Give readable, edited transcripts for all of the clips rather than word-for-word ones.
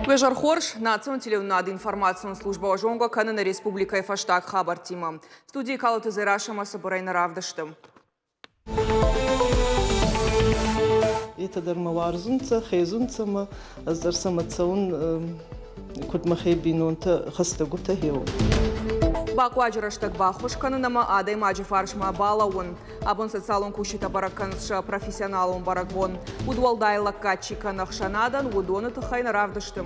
Уе зӕр хорз! Национ телеуынынады информацион службӕ зонгӕ кӕны нӕ республикӕйы фӕстаг хабӕрттимӕ. Студийы Калоты Дзерассӕмӕ цыбырӕй нӕ равдысты. Етӕ дӕр мӕ уарзунцӕ, хезунцӕ мӕ, ӕз дӕр сӕмӕ цӕун, куд мӕхе бийнонтӕ, хӕстӕгутӕ хеуон. Бахъуаджы рӕстӕг баххуыс кӕнын ӕмӕ адӕймаджы фарсмӕ балӕууын. Абон социалон кусджытӕ бӕрӕг кӕнынц сӕ профессионалон бӕрӕгбон. Удуӕлдай лӕггад чи кӕны ӕхсӕнадӕн, уыдоны тыххӕй нӕ равдысты.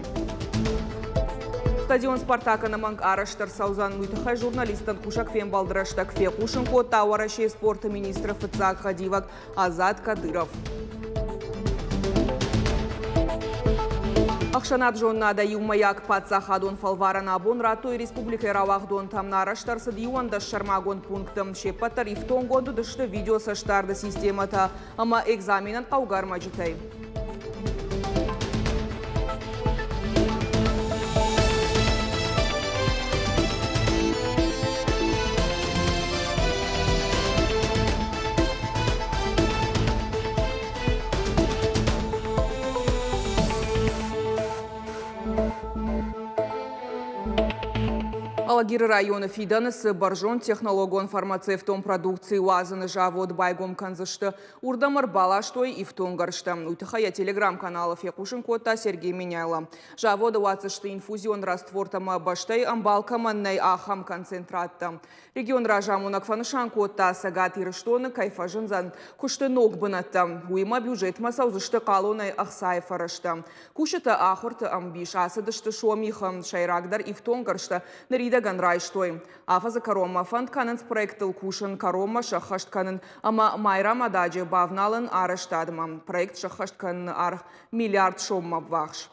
Стадион «Спартак» ӕнӕмӕнг арӕзт ӕрцӕудзӕн. Уый тыххӕй журналисттӕн кусӕг фембӕлды рӕстӕг фехъусын кодта Уӕрӕсейы спорты министры фыццаг хӕдивӕг Азат Кадыров. Ӕхсӕнад зонынадӕй иумӕйаг паддзахадон фӕлварӕн абон радтой республикӕйы рауагъдонтӕм. Арӕзт ӕрцыд 11 сӕрмагонд пункты. Се ппӕт дӕр ифтонггонд уыдысты видеоцӕстдарды системӕтӕ ӕмӕ экзаменӕн хъӕугӕ ӕрмӕджытӕй. Алагиры районы фидӕны цы бӕрзонд технологон фармацевтон продукци уадзыны завод байгом кӕндзысты, уырдӕм ӕрбаластой ифтонггӕрзтӕ. Уый тыххӕй йӕ телеграм-каналы фехъусын кодта Сергей Меняйло. Заводы уадздзысты инфузион раствор ӕмӕ бӕстӕйы ӕмбал кӕмӕн нӕй, ахӕм концентраттӕ. Регион разамонӕг фӕнысан кодта, Цӕгат Ирыстоны кӕй фӕзындзӕн куысты ног бынӕттӕ. Уыимӕ бюджетмӕ цӕудзысты хъалонӕй ӕхцайы фӕрӕзтӕ. Кусджытӕ ахуырты ӕмбис ацыдысты Сомихы, сӕйрагдӕр ифтонггӕрзтӕ ныридӕгӕн райстой. Афӕдзы кӕронмӕ фӕнд кӕнынц проекттыл кусын, кӕронмӕ сӕххӕст кӕнын ӕмӕ Майрӕмададжы бавналын арӕзтадмӕ. Проект сӕххӕст кӕныны аргъ миллиард соммӕ ввахс.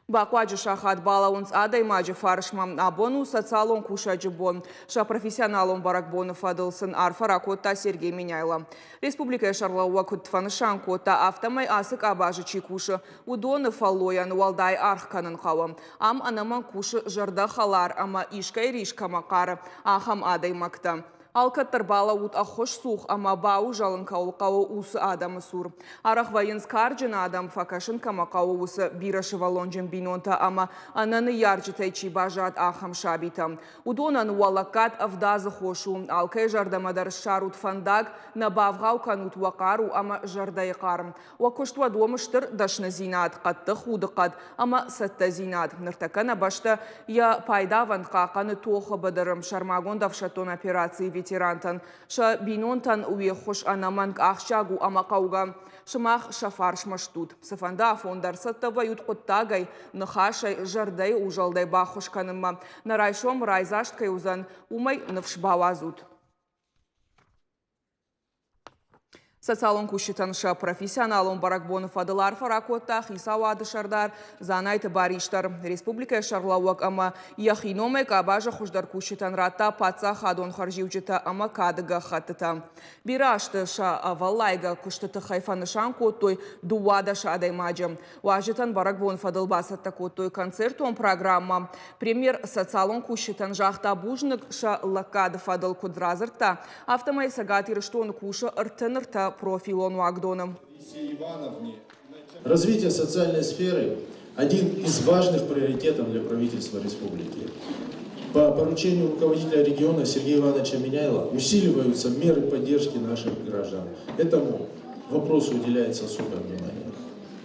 Бахъуаджы сахат балӕууынц адӕймаджы фарсмӕ. Абон у социалон кусӕджы бон. Сӕ профессионалон бӕрӕгбоны фӕдыл сын арфӕ ракодта Сергей Меняйло. Республикӕйы сӕргълӕууӕг куыд фӕнысан кодта, афтӕмӕй ацы къабазы чи кусы, уыдоны фӕллойӕн уӕлдай аргъ кӕнын хъӕуы. Ам ӕнӕмӕнг кусы зӕрдӕхӕлар ӕмӕ искӕй рис кӕмӕ хъары, ахӕм адӕймӕгтӕ. Алкӕддӕр балӕуут ӕххуысцух ӕмӕ баузӕлын кӕуыл хъӕуы, уыцы адӕмы цур. Арӕх вӕййынц карджын адӕм, фӕкӕсын кӕмӕ хъӕуы, уыцы бирӕсывӕллонджын бинонтӕ ӕмӕ ӕнӕ ныййарджытӕй чи баззад, ахӕм сабитӕ. Уыдонӕн уӕ лӕггад ӕвдадзы хос у. Алкӕй зӕрдӕмӕ дӕр ссарут фӕндаг, нӕ бавгъау кӕнут уӕ хъару ӕмӕ зӕрдӕйы хъарм. Уӕ куыст уӕ домы стыр дӕсныдзинад, хъӕддых удыхъӕд ӕмӕ цӕттӕдзинад. Ныртӕккӕ нӕ бӕстӕ йӕ пайдавӕнд хъахъхъӕны тохы быдыры сӕрмагонд ӕфсӕддон операцийы ветерантӕн. Сӕ бинонтӕн уе ххуыс ӕнӕмӕнг ахсджиаг у ӕмӕ хъӕугӕ. Сымах сӕ фарсмӕ стут. Цыфӕнды афон дӕр цӕттӕ вӕййут хъуыддагӕй, ныхасӕй, зӕрдӕйы узӕлдӕй баххуыс кӕнынмӕ. Нӕ райсом райдзаст кӕй уыдзӕн, уымӕй ныфс бауадзут. Социалон кусджытӕн сӕ профессионалон бӕрӕгбоны фӕдыл арфӕ ракодта хицауады сӕрдар Дзанайты Барис дӕр. Республикӕйы сӕргълӕууӕг ӕмӕ йӕхи номӕй къабазы хуыздӕр кусджытӕн радта паддзахадон хӕрзиуджытӕ ӕмӕ кады гӕххӕттытӕ. Бирӕ азты сӕ ӕвӕллайгӕ куысты тыххӕй фӕнысан кодтой 12 адӕймаджы. Уазджытӕн бӕрӕгбон фӕдыл бацӕттӕ кодтой концертон программӕ. Премьер социалон кусджытӕн загъта бузныг сӕ лӕггады фӕдыл, куыд радзырдта, афтӕмӕй Цӕгат Ирыстоны кусы 33 профилон уагдоны. Развитие социальной сферы – один из важных приоритетов для правительства республики. По поручению руководителя региона Сергея Ивановича Меняйло усиливаются меры поддержки наших граждан. Этому вопросу уделяется особое внимание.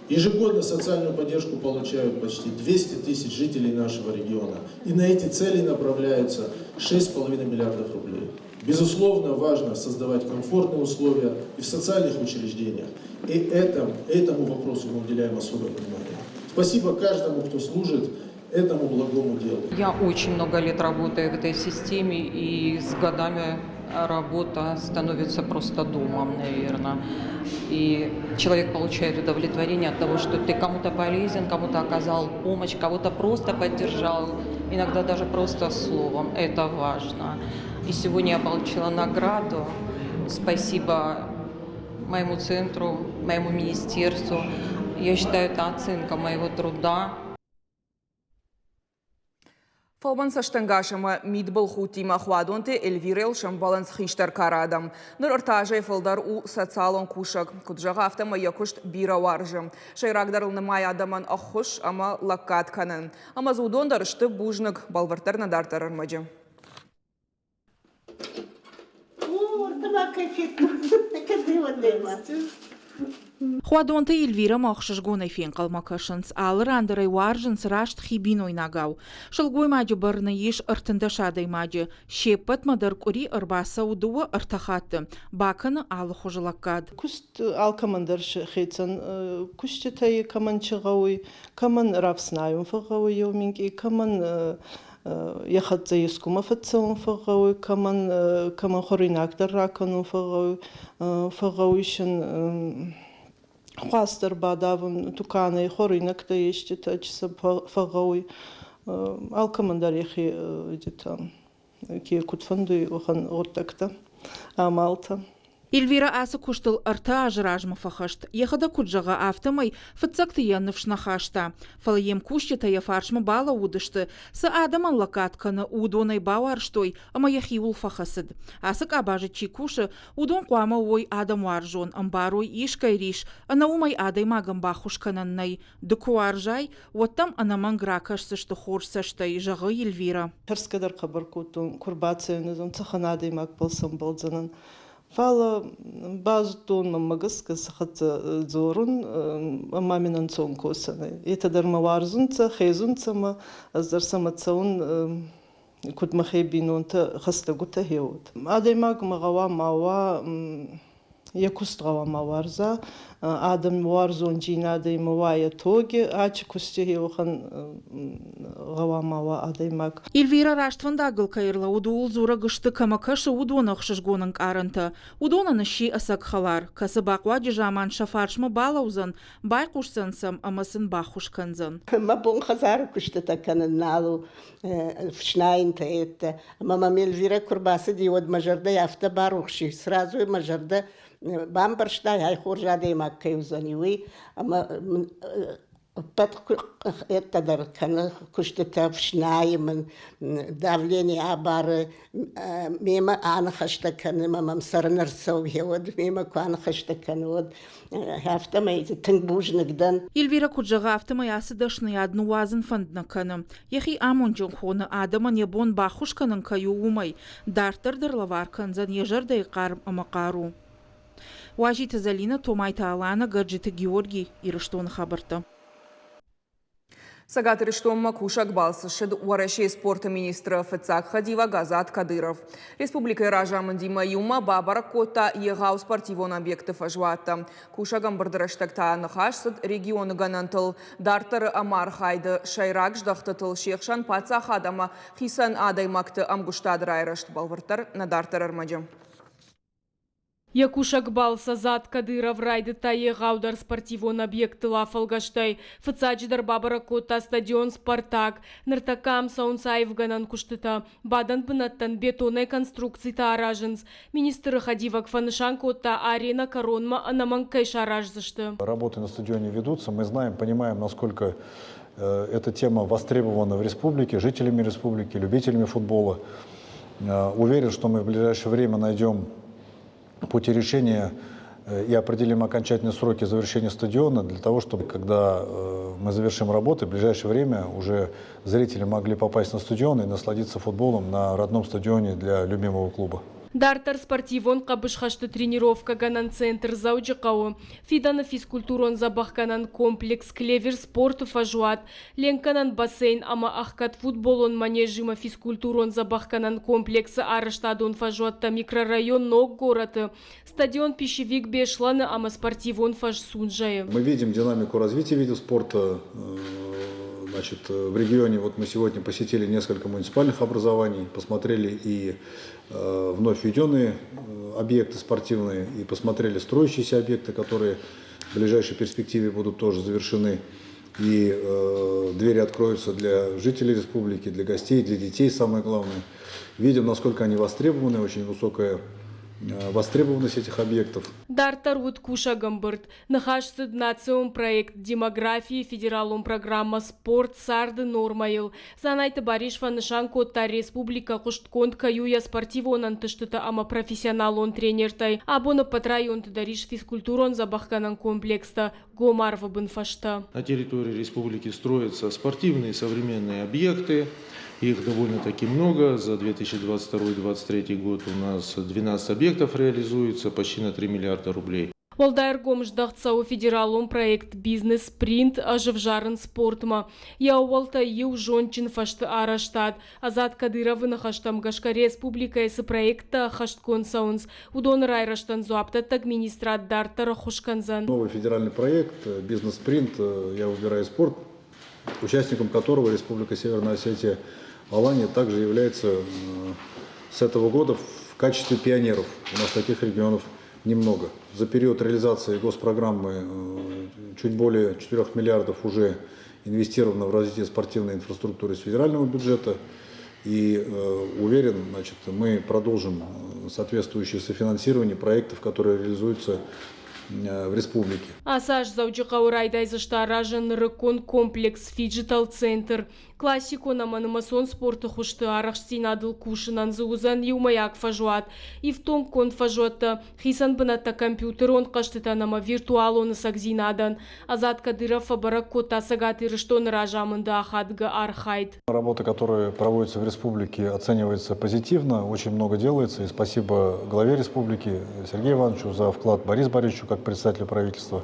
Ежегодно социальную поддержку получают почти 200 тысяч жителей нашего региона. И на эти цели направляются 6,5 миллиардов рублей. Безусловно, важно создавать комфортные условия и в социальных учреждениях. И этому, этому вопросу мы уделяем особое внимание. Спасибо каждому, кто служит этому благому делу. Я очень много лет работаю в этой системе, и с годами работа становится просто домом, наверное. И человек получает удовлетворение от того, что ты кому-то полезен, кому-то оказал помощь, кого-то просто поддержал, иногда даже просто словом. Это важно. И сегодня я получила награду. Спасибо моему центру, моему министерству. Я считаю, это оценка моего труда. Фӕлмӕн цӕстӕнгас ӕмӕ мидбылхудтимӕ Хуадонты Эльвирӕйыл сӕмбӕлынц хистӕр кары адӕм. Ныр ӕртӕ азӕй фылдӕр у социалон кусӕг. Куыд зӕгъы, афтӕмӕй йӕ куыст бирӕ уарзы. Сӕйрагдӕрыл нымайы адӕмӕн ӕххуыс ӕмӕ лӕггад кӕнын. Ӕмӕ дзы уыдон дӕр сты бузныг, бӕлвырддӕр нӕ дарддӕр ӕрмӕджы. Хуадонты Эльвирӕмӕ ӕхсызгонӕй фенхъӕлмӕ кӕсынц, алы ран дӕр ӕй уарзынц раст хи бинойнагау. Сылгоймаджы бӕрны ис 13 адӕймаджы, се ппӕтмӕ дӕр къуыри ӕрбацӕуы дыууӕ-ӕртӕ хатты, бакӕны алыхуызы лӕггад. Куст алкӕмӕн дӕр хецӕн куститӕй кӕмӕн чи гъӕуй, кӕмӕн рафснайун фӕгъгъӕуй еу минкъий, кӕмӕн йӕ хӕццӕ искумӕ фӕццӕун фӕгъгъӕуй, кӕмӕн кӕмӕн хуӕруйнаг дӕр ракӕнун фӕгъгъӕуй, фӕгъгъӕуй син хуас дӕр бадавун туканӕй хуӕруйнӕгтӕ еститӕ сӕ фӕгъгъӕуй. Алкӕмӕн дӕр йӕхе где-то ке куд фӕндуй, уӕхӕн гъуддӕгтӕ, амалтӕ. Эльвирӕ ацы куыстыл ӕртӕ азы размӕ фӕхӕст. Йӕхӕдӕг куыд зӕгъы, афтӕмӕй фыццӕгты йӕ ныфс нӕ хаста. Фӕлӕ йе мкусджытӕ йӕ фарсмӕ балӕууыдысты, цы адӕмӕн лӕггад кӕны, уыдон ӕй бауарзтой ӕмӕ йӕхиуыл фӕхӕцыд. Ацы къабазы чи кусы, уыдон хъуамӕ уой адӕмуарзон, ӕмбарой искӕй рис, ӕнӕ уымӕй адӕймагӕн баххуыс кӕнӕн нӕй. Ды куы уарзай, уӕд дӕм ӕнӕмӕнг ракӕсдзысты хорз цӕстӕй, зӕгъы Эльвирӕ. Тӕрсгӕ дӕр хъӕбӕр кодтон, куы рбацӕуын, цӕхӕн адӕймагбӕл сӕмбӕлдзӕнӕн. Фал базудтон, мӕнмӕ гӕсгӕ сӕ хӕццӕ дзорун ӕма мин ӕнцон косӕн ӕй. Етӕ дӕр мӕ уарзунцӕ, хезунцӕ мӕ, ӕз дӕр сӕмӕ цӕун, куд мӕхе бийнонтӕ, хӕстӕгутӕ хеуот. Адӕймагмӕ гъӕуама уа йӕ куст гъӕуама уарза, адӕм уарзондзийнадӕ имӕ уа йӕ тоги, ачи кусти еуӕхӕн гъӕуама уа адӕймаг. Эльвирӕ рӕствӕндагыл кӕй ӕрлӕууыд, ууыл дзурӕг сты, кӕмӕ кӕсы, уыдоны ӕхсызгон ӕнкъарӕнтӕ. Уыдонӕн сси ӕцӕг хӕлар, кӕцы бахъуаджы заман сӕ фарсмӕ балӕудзӕн, байхъусдзӕн сӕм ӕмӕ сын баххуыс кӕндзӕн. Мӕ бон хӕдзары куыстытӕ кӕнын нал у, ӕфснайынтӕ йедтӕ. Ӕмӕ мӕм Эльвирӕ куы рбацыди, уӕд мӕ зӕрдӕ афтӕ барухс и, сразу мӕ зӕрдӕ бамбӕрста, ай хорз адӕймаг кӕй уыдзӕни, уый. Ӕмӕ ӕппӕт ӕддӕ дӕр кӕны куыстытӕ, ӕфснайы мын, давление абары, мемӕ аныхӕстӕ кӕны, ӕмӕ мӕм цӕрын ӕрцӕуы, уӕд мемӕ куы аныхӕстӕ кӕны, уӕд афтӕмӕй тынг бузныг дӕн. Эльвирӕ куыд зӕгъы, афтӕмӕй ацы дӕсныйад ныууадзын фӕнд нӕ кӕны. Йӕхи амондджын хоны, адӕмӕн йӕ бон баххуыс кӕнын кӕй у, уымӕй. Дарддӕр дӕр лӕвар кӕндзӕн йӕ зӕрдӕйы хъарм ӕмӕ хъару. Уазиты Зӕлинӕ, Томайты Аланӕ, Гӕджиты Георгий, Ирыстоны хабӕрттӕ. Цӕгат Ирыстонмӕ кусӕг балцы ссыд Уӕрӕсейы спорты министры фыццаг хӕдивӕг Азат Кадыров. Республикӕйы разамындимӕ иумӕ бабӕрӕг кодта егъау спортивон объекты фӕзуӕттӕ. Кусӕг ӕмбырды рӕстӕг та ныхас цыд регионы гӕнӕнтыл, дарддӕры ӕмархайды сӕйраг здӕхтытыл, се хсӕн паддзахад ӕмӕ хицӕн адӕймӕгты ӕмгуыстады райрӕзт. Бӕлвырддӕр нӕ дарддӕр ӕрмӕджы. Йӕ кусӕг балц Азат Кадыров райдыдта егъаудӕр спортивон объектыл афӕлгӕстӕй. Фыццаджыдӕр бабӕрӕг кодта стадион «Спартак». Ныртӕккӕ ам цӕуынц аивгӕнӕн куыстытӕ. Бадӕн бынӕттӕн бетонӕй конструкцитӕ аразынц. Министры хӕдивӕг фӕнысан кодта, аренӕ кӕронмӕ ӕнӕмӕнг кӕй сараздзысты. Работы на стадионе ведутся. Мы знаем, понимаем, насколько эта тема востребована в республике, жителями республики, любителями футбола. Уверен, что мы в ближайшее время найдем пути решения и определим окончательные сроки завершения стадиона для того, чтобы, когда мы завершим работы, в ближайшее время уже зрители могли попасть на стадион и насладиться футболом на родном стадионе для любимого клуба. Дарддӕр спортивон хъӕбысхӕсты тренировкӕгӕнӕн центр Дзӕуджыхъӕуы, фидӕны физкультурон-дзӕбӕхгӕнӕн комплекс «Клевер» спорты фӕзуат, ленкгӕнӕн бассейн ӕмӕ ӕхгӕд футболон манежимӕ физкультурон-дзӕбӕхгӕнӕн комплексы арӕзтадон фӕзуӕттӕ микрорайон Ног горӕты, стадион «Пищевик» Беслӕны ӕмӕ спортивон фӕз Сунжӕйы. Мы видим динамику развития видов спорта значит, в регионе. Вот мы сегодня посетили несколько муниципальных образований, посмотрели и вновь введенные объекты спортивные, и посмотрели строящиеся объекты, которые в ближайшей перспективе будут тоже завершены. И двери откроются для жителей республики, для гостей, для детей, самое главное. Видим, насколько они востребованы, очень высокая востребованность этих объектов. Дарддӕр уыд кусӕг ӕмбырд. Ныхас цыд национ проект «Демографийы» федералон программӕ «Спорт царды нормӕйыл». Дзанайты Барис фӕнысан кодта, республикӕ хъуыстгонд кӕй у йӕ спортивон ӕнтыстытӕ ӕмӕ профессионалон тренертӕй. Абон ӕппӕт районты дӕр ис физкультурон-дзӕбӕхгӕнӕн комплекстӕ гом арвы бын фӕзтӕ. На территории республики строятся спортивные современные объекты. Их довольно-таки много. За 2022-2023 год у нас 12 объектов реализуется, почти на 3 миллиарда рублей. Уӕлдай ӕргом здӕхт цӕуы федералон проект «Бизнес-спринт» ӕз ӕвзарын спортмӕ. Йӕ ӕууӕлтӕй иу зондджын фӕзты арӕзтад. Азат Кадыровы ныхӕстӕм гӕсгӕ республикӕйы цы проекттӕ ӕххӕстгонд цӕуынц, уыдоны райрӕзтӕн дзуапдӕттӕг министрад дарддӕр ӕххуыс кӕндзӕн. Новый федеральный проект «Бизнес-спринт. Я выбираю спорт», участником которого Республика Северная Осетия Алания также является с этого года в качестве пионеров. У нас таких регионов немного. За период реализации госпрограммы чуть более 4 миллиардов уже инвестировано в развитие спортивной инфраструктуры с федерального бюджета. И уверен, значит, мы продолжим соответствующее софинансирование проектов, которые реализуются в республике. Ацы аз Дзӕуджыхъӕуы райдайдзысты аразын нырыккон комплекс «Фиджитал-центр». Классикон ӕмӕ нымӕцон спорты хуызты арӕхстдзинадыл кусынӕн дзы уыдзӕн иумӕйаг фӕзуат, ифтонггонд фӕзуӕттӕ, хицӕн бынӕттӕ компьютерон хъӕзтытӕн ӕмӕ виртуалон ӕцӕгдзинадӕн. Азат Кадыров фӕбӕрӕг кодта Цӕгат Ирыстоны разамынды ахадгӕ архайд. Работа, которая проводится в республике, оценивается позитивно, очень много делается. И спасибо главе республики Сергею Ивановичу за вклад, Борису Борисовичу как председателю правительства.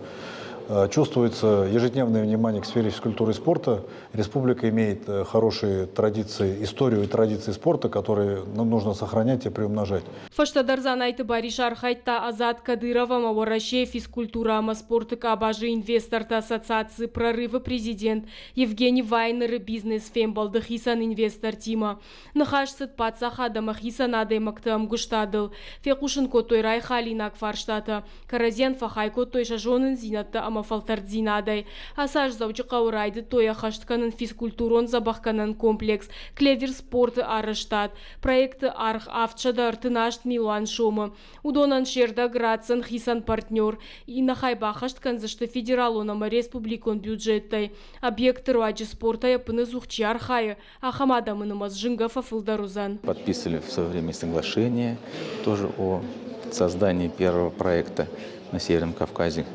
Чувствуется ежедневное внимание к сфере физкультуры и спорта. Республика имеет хорошие традиции, историю и традиции спорта, которые нам нужно сохранять и приумножать. Фӕстӕдӕр Дзанайты Барис архайдта Азат Кадыров ӕмӕ Уӕрӕсейы физкультурӕ ӕмӕ спорты къабазы инвесторты ассоциаци «Прорыв»-ы президент Евгений Вайнеры бизнес-фембӕлды хицӕн инвестортимӕ. Ныхас цыд паддзахад ӕмӕ хицӕн адӕймӕгты ӕмгуыстадыл. Фехъусын кодтой райхалинаг фарстатӕ, кӕрӕдзийӕн фӕхай кодтой сӕ зонындзинӕдтӕ ӕмӕ фӕлтӕрддзинадӕй. Ацы аз Дзӕуджыхъӕуы райдыдтой ӕххӕст кӕнын физкультурон-дзӕбӕхгӕнӕн комплекс «Клевер спорты» арӕзтад. Проекты аргъ 738 милуан сомы. Уыдонӕн се рдӕг ратдзӕн хицӕн партнер. Иннӕ хай баххӕст кӕндзысты федералон ӕмӕ республикон бюджеттӕй. Объекты руаджы спортӕй ӕппынӕдзух чи архайы, ахӕм адӕмы нымӕц зынгӕ фӕфылдӕр уыдзӕн. Подписали в свое время соглашение тоже о создании первого проекта на Северном Кавказе,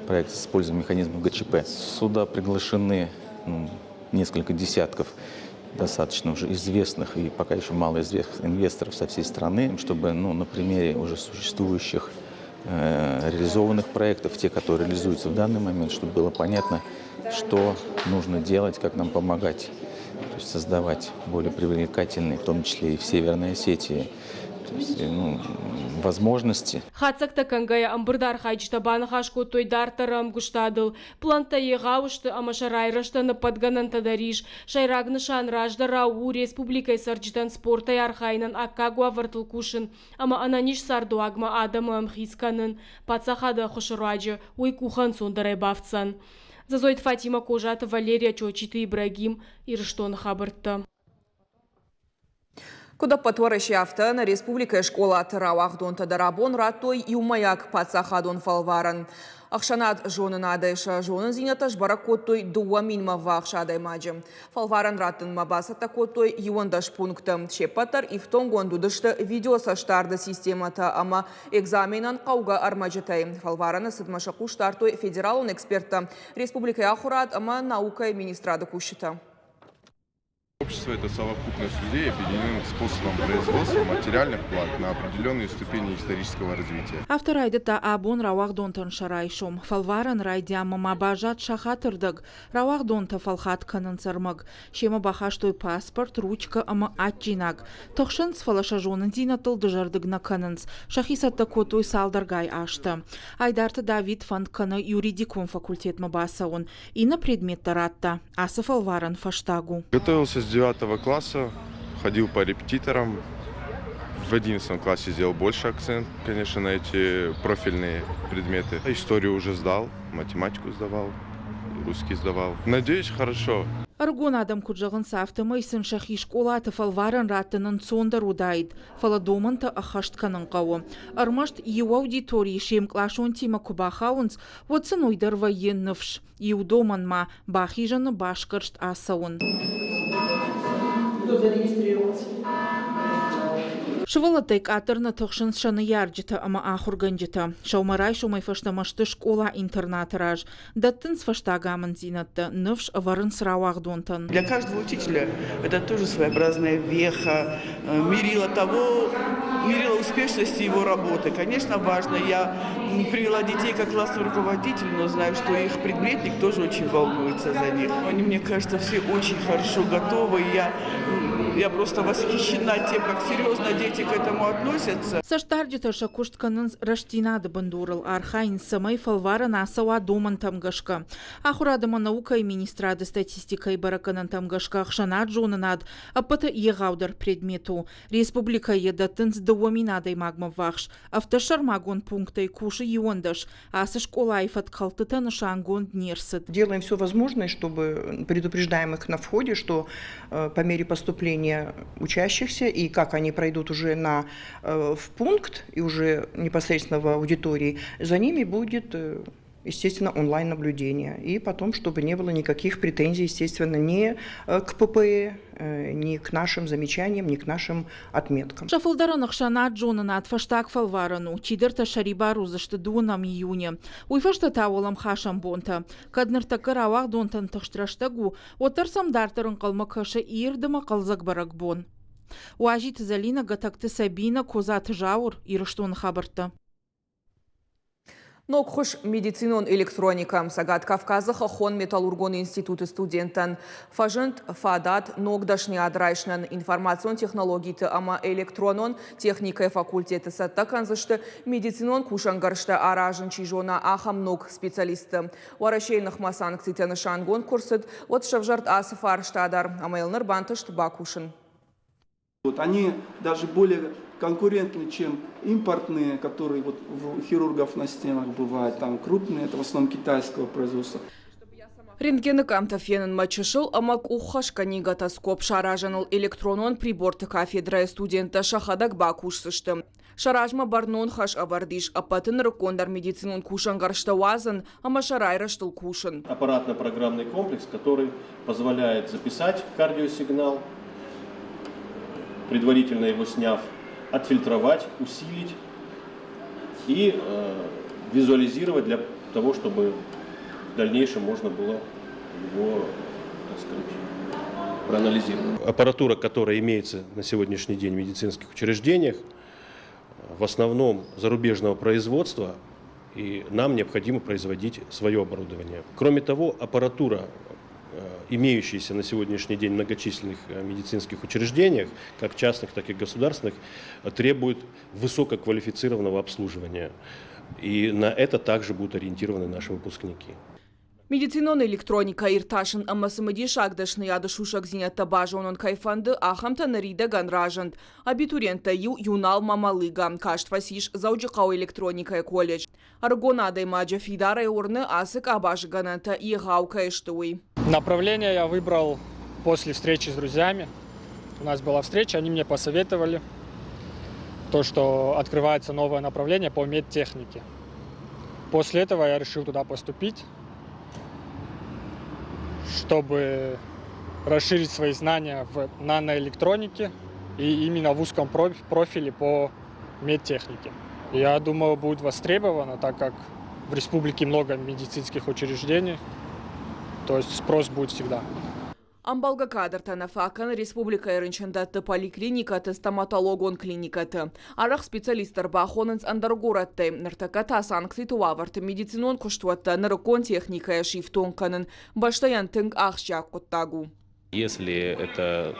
проект с использованием механизма ГЧП. Сюда приглашены, ну, несколько десятков достаточно уже известных и пока еще малоизвестных инвесторов со всей страны, чтобы, ну, на примере уже существующих реализованных проектов, те, которые реализуются в данный момент, чтобы было понятно, что нужно делать, как нам помогать, то есть создавать более привлекательные, в том числе и в Северной Осетии, то есть, ну, возможности. Хатдзӕгтӕ кӕнгӕйӕ ӕмбырды архайджытӕ баныхас кодтой дарддӕры ӕмгуыстадыл. Плӕнттӕ егъау сты ӕмӕ сӕ райрӕзтӕн ӕппӕт гӕнӕнтӕ дӕр ис. Сӕйраг нысан раздӕрау у республикӕйы цӕрджытӕн спортӕй архайынӕн аккаг уавӕртыл кусын ӕмӕ ӕнӕниз цардуагмӕ адӕмы ӕмхиц кӕнын. Паддзахады ӕххуысы руаджы уый къухы ӕнцондӕрӕй бафтдзӕн. Дзӕзойты Фатимӕ, Козаты Валерия, Чочиты Ибрагим, Ирыстоны хабӕрттӕ. Куыд ӕппӕт Уӕрӕсе, афтӕ нӕ республикӕйы скъолаты рауагъдонтӕ дӕр абон радтой иумӕйаг паддзахадон фӕлварӕн. Ӕхсӕнад зонынадӕй сӕ зонындзинӕдтӕ сбӕрӕг кодтой 2000-мӕ ввахс адӕймаджы. Фӕлварӕн раттынмӕ бацӕттӕ кодтой 11 пункты. Се ппӕт дӕр ифтонггонд уыдысты видеоцӕстдарды системӕтӕ ӕмӕ экзаменӕн хъӕугӕ ӕрмӕджытӕй. Фӕлварӕны цыдмӕ сӕ хъус дардтой федералон эксперттӕ, республикӕйы ахуырад ӕмӕ наукӕйы министрады кусджытӕ. Общество – это совокупность людей, объединенных способом производства материальных благ на определенные ступени исторического развития. Афтӕ райдыдта абон рауагъдонтӕн сӕ райсом. Фӕлварӕн райдианмӕ ма баззад сахаты рдӕг. Рауагъдонтӕ фӕлхат кӕнынц ӕрмӕг. Семӕ бахастой паспорт, ручкӕ ӕмӕ адджинаг. Тыхсынц, фӕлӕ сӕ зонындзинӕдтыл дызӕрдыг нӕ кӕнынц. Сӕхи цӕттӕ кодтой цалдӕргай азтӕ. Айдарты Давид фӕнд кӕны юридикон факультетмӕ бацӕуын. Иннӕ предметтӕ радта. Ацы фӕлварӕн фӕстаг у. Готовился с девятого класса, ходил по репетиторам. В 11 классе сделал больше акцент, конечно, на эти профильные предметы. Историю уже сдал, математику сдавал. русский сдавал. Надеюсь, хорошо. Ӕрыгон адӕм куыд зӕгъынц, афтӕмӕй сын сӕхи скъолаты фӕлварӕн раттын ӕнцондӕр уыдаид, фӕлӕ домӕнтӕ ӕххӕст кӕнын хъӕуы. Ӕрмӕст иу аудиторийы се мкъласонтимӕ куы бахауынц, уӕд сын уый дӕр вӕййы ныфс. Иу домӕнмӕ бахизӕны басгӕрст ацӕуын. Сывӕллӕттӕй къаддӕр нӕ тыхсынц сӕ ныййарджытӕ ӕмӕ ахуыргӕнджытӕ. Сӕумӕрайсомӕй фӕстӕмӕ сты скъола-интернаты раз. Дӕттынц фӕстаг амынддзинӕдтӕ, ныфс ӕвӕрынц рауагъдонтӕн. Для каждого учителя это тоже своеобразная веха, мерило того, мерило успешности его работы. Конечно, важно. Я привела детей как классный руководитель, но знаю, что их предметник тоже очень волнуется за них. Они, мне кажется, все очень хорошо готовы. Я просто восхищена тем, как серьезно дети к этому относятся. Цӕстдарджытӕ сӕ куыст кӕнынц рӕстдзинады бындурыл, архайынц, цӕмӕй фӕлварӕн ацӕуа домӕнтӕм гӕсгӕ. Ахуырад ӕмӕ наукӕйы министрады статистикӕйы бӕрӕггӕнӕнтӕм гӕсгӕ ӕхсӕнад зонынад ӕппӕты егъаудӕр предмет у. Республикӕйы дӕттынц 2000 адӕймагмӕ ввахс. Ӕвддӕссӕрмагонд пункттӕй кусы 11. Ацы скъолайы фӕткхӕлдтытӕ нысангонд не рцыд. Делаем все возможное, чтобы предупреждаем их на входе, что по мере поступления учащихся и как они пройдут уже в пункт и уже непосредственно в аудитории, за ними будет, естественно, онлайн-наблюдение. И потом, чтобы не было никаких претензий, естественно, ни к ППЭ, ни к нашим замечаниям, ни к нашим отметкам. Сӕ фылдӕрӕн ӕхсӕнад зонынад фӕстаг фӕлварӕн у, чидӕртӕ сӕрибар уыдзысты дыууынӕм июны. Уый фӕстӕ та уӕлӕмхасӕн бонтӕ. Кӕд ныртӕккӕ рауагъдонтӕн тыхст рӕстӕг у, уӕддӕр сӕм дарддӕр ӕнхъӕлмӕ кӕсы ирд ӕмӕ хъӕлдзӕг бӕрӕгбон. Уазиты Зӕлинӕ, Гӕтӕгты Сабинӕ, Козаты Зауыр, Ирыстоны хабӕрттӕ. Ног хуыз медицинон электроникӕ. Цӕгат Кавказы хӕххон-металлургон институты студенттӕн фӕзынд фадат ног дӕсныйад райсынӕн. Информацион технологиты ӕмӕ электронон техникӕйы факультеты цӕттӕ кӕндзысты медицинон кусӕнгӕрзтӕ аразын чи зона, ахӕм ног специалистты. Уӕрӕсейы ныхмӕ санкцитӕ нысангонд куы рцыд, уӕд сӕвзӕрд ацы фарста дӕр, ӕмӕ йыл ныр бантыст бакусын. Вот они даже более конкурентны, чем импортные, которые вот у хирургов на стенах бывают, там крупные, это в основном китайского производства. Рентгены къамтӕ фенынмӕ чысыл ӕмӕ къуххӕсгӕ негатоскоп саразыныл электронон приборты кафедрӕйы студенттӕ сӕхӕдӕг бакусдзысты. Сӕ размӕ бӕрнон хӕс ӕвӕрд ис ӕппӕты нырыккондӕр медицинон кусӕнгӕрзтӕ уадзын ӕмӕ сӕ райрӕзтыл кусын. Аппаратно-программный комплекс, который позволяет записать кардиосигнал, предварительно его сняв, отфильтровать, усилить и визуализировать для того, чтобы в дальнейшем можно было его, так сказать, проанализировать. Аппаратура, которая имеется на сегодняшний день в медицинских учреждениях, в основном зарубежного производства, и нам необходимо производить свое оборудование. Кроме того, аппаратура, имеющаяся на сегодняшний день в многочисленных медицинских учреждениях, как частных, так и государственных, требует высококвалифицированного обслуживания. И на это также будут ориентированы наши выпускники. Медицинон электроникӕ иртасын ӕмӕ цымыдисаг дӕсныйады сусӕгдзинӕдтӕ базонын кӕй фӕнды, ахӕмтӕ ныридӕгӕн разынд. Абитуриенттӕй иу Юнал Мамалыга каст фӕцис Дзӕуджыхъӕуы электроникӕйы колледж. Ӕрыгон адӕймаджы фидарӕй уырны, ацы къабазы гӕнӕнтӕ егъау кӕй сты, уый. Направление я выбрал после встречи с друзьями. У нас была встреча, они мне посоветовали то, что открывается новое направление по медтехнике. После этого я решил туда поступить, чтобы расширить свои знания в наноэлектронике и именно в узком профиле по медтехнике. Я думаю, будет востребовано, так как в республике много медицинских учреждений, то есть спрос будет всегда. Ӕмбӕлгӕ кадртӕ нӕ фаг кӕны республикӕйы рынчындӕтты, поликлиникӕты, стоматологон клиникӕты. Арӕх специалисттӕ ӕрбахонынц ӕндӕр горӕттӕй. Ныртӕккӕ та санкциты уавӕрты медицинон куыстуӕттӕ нырыккон техникӕйӕ сифтонг кӕнын бӕстӕйӕн тынг ахсджиаг хъуыддаг у. Если это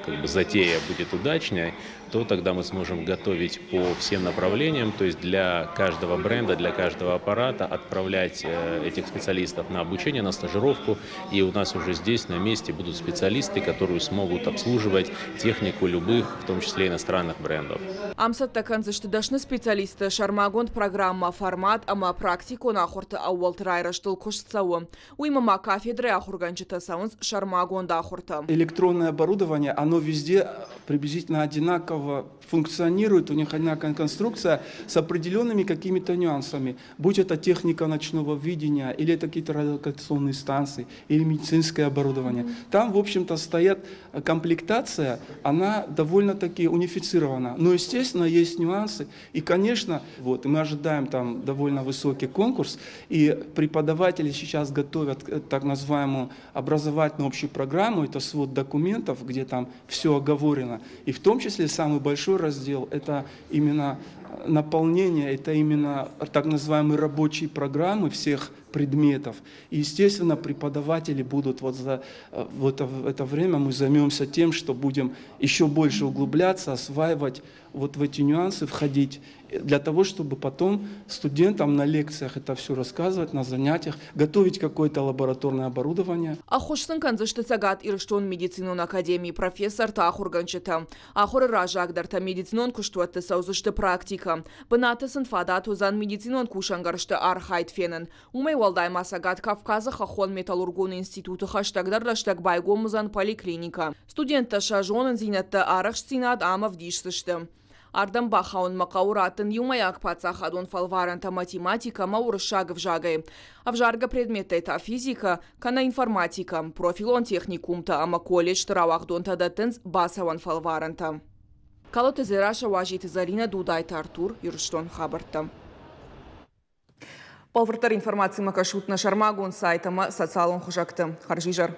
как бы затея будет удачной, то тогда мы сможем готовить по всем направлениям, то есть для каждого бренда, для каждого аппарата отправлять этих специалистов на обучение, на стажировку, и у нас уже здесь на месте будут специалисты, которые смогут обслуживать технику любых, в том числе иностранных брендов. Ам цӕттӕ кӕндзысты дӕсны специалистты сӕрмагонд программӕ, формат ӕмӕ практикон ахуырты ӕууӕлты райрӕзтыл куыст цӕуы. Уыимӕ ма кафедрӕйы ахуыргӕнджытӕ цӕуынц сӕрмагонд ахуыртӕ. Электронное оборудование, оно везде приблизительно одинаково функционирует, у них одинаковая конструкция с определенными какими-то нюансами. Будь это техника ночного видения, или это какие-то радиолокационные станции, или медицинское оборудование. Там, в общем-то, стоят комплектация, она довольно-таки унифицирована. Но, естественно, есть нюансы. И, конечно, вот, мы ожидаем там довольно высокий конкурс, и преподаватели сейчас готовят так называемую образовательную общую программу, это свод документов, где там все оговорено. И в том числе самый большой раздел – это именно наполнение, это именно так называемые рабочие программы всех предметов. И, естественно, преподаватели будут вот за вот это время мы займемся тем, что будем еще больше углубляться, осваивать вот в эти нюансы, входить, для того, чтобы потом студентам на лекциях это все рассказывать, на занятиях, готовить какое-то лабораторное оборудование. Ӕххуыс сын кӕндзысты Цӕгат Ирыстоны медицинон академийы профессортӕ, ахуыргӕнджытӕ. Ахуыры раззагдӕртӕ медицинон куыстуӕтты цӕудзысты практикӕ. Бынаты сын фадат уыдзӕн медицинон кусӕнгӕрзты архайд фенын. Уымӕй уӕлдай ма Цӕгат Кавказы хӕххон-металлургон институты хӕстӕгдӕр рӕстӕг байгом уыдзӕн поликлиникӕ. Студенттӕ сӕ зонындзинӕдтӕ, арӕхстдзинад ам ӕвдисдзысты. Ардӕм бахауынмӕ хъӕуы раттын иумӕйаг паддзахадон фӕлварӕнтӕ математикӕ ӕмӕ уырыссаг ӕвзагӕй. Ӕвзаргӕ предметтӕй та физикӕ кӕнӕ информатикӕ, профилон техникумтӕ ӕмӕ колледжты рауагъдонтӕ дӕттынц бацӕуӕн фӕлварӕнтӕ. Калоты Дзерассӕ, Уазиты Зӕлинӕ, Дудайты Артур, Ирыстон хабӕрттӕ. Бӕлвырддӕр информацимӕ кӕсут нӕ сӕрмагонд сайт ӕмӕ социалон хызӕгты. Хӕрзизӕр!